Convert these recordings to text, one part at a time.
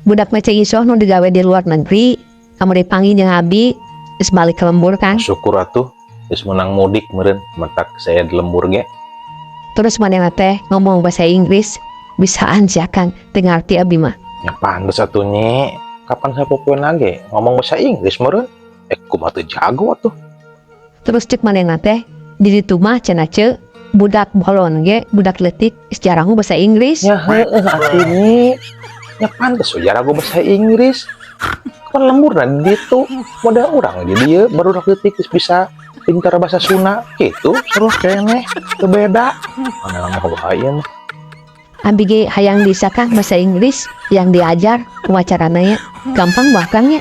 Budak mah Ceu Isoh nu digawe di luar negeri, kamu dipanggil jeung abi, geus balik ke lembur kan. Syukur atuh geus menang mudik meureun, matak saya di lembur ge. Terus manehna teh ngomong bahasa Inggris, bisaan sia Kang, teu ngarti abi mah. Ya pantes atuh, Nyi. Kapan sapopoe ge ngomong bahasa Inggris meureun? Eh, kumaha teu jago atuh. Terus cek manehna teh, di ditu mah cenah Ceu, budak bolon ge, budak leutik geus jarangu bahasa Inggris. Ya heueuh atuh, Nyi. Ya pantes we jarago bahasa Inggris. Kan lembur di ditu. Model urang di dieu baru leutik geus bisa pintar bahasa Sunda gitu, seru keneh, teu beda. Mana mah bahaya mah. Abi ge hayang bisa Kang bahasa Inggris yang diajar kumaha carana ya? Gampang bahkan ya.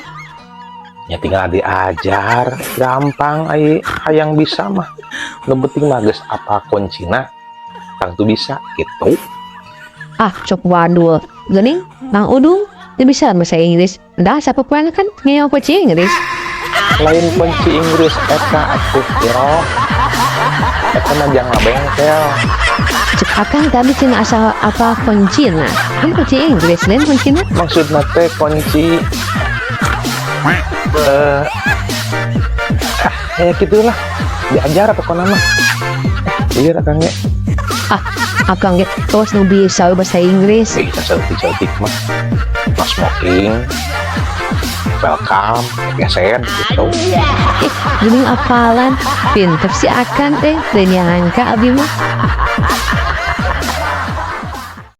Ya tinggal diajar, gampang ai hayang bisa mah. Nu penting mah geus apa kuncina, tangtu bisa gitu. Ah, sok wadul. Geuning, Mang Udung, dia bisa bahasa Inggris. Dah sapopoean kan ngeyong kunci Inggris. Lain kunci Inggris eta atuh, Iroh. Eta mah jang bengkel. Cek akang tadi cenah asal apa kuncina. Kan kunci Inggris, lain kuncina. Maksudna teh kunci ah, kayak gitulah, diajar pokoknya mah. Eh, iya akang ge. Ah, akang ge tos nu bisa bahasa Inggris. Bisa saeutik-saeutik mah. No smoking, welcome, geser gitu. Eh, geuning apalan. Pinter si akang teh, teu nyangka abi mah.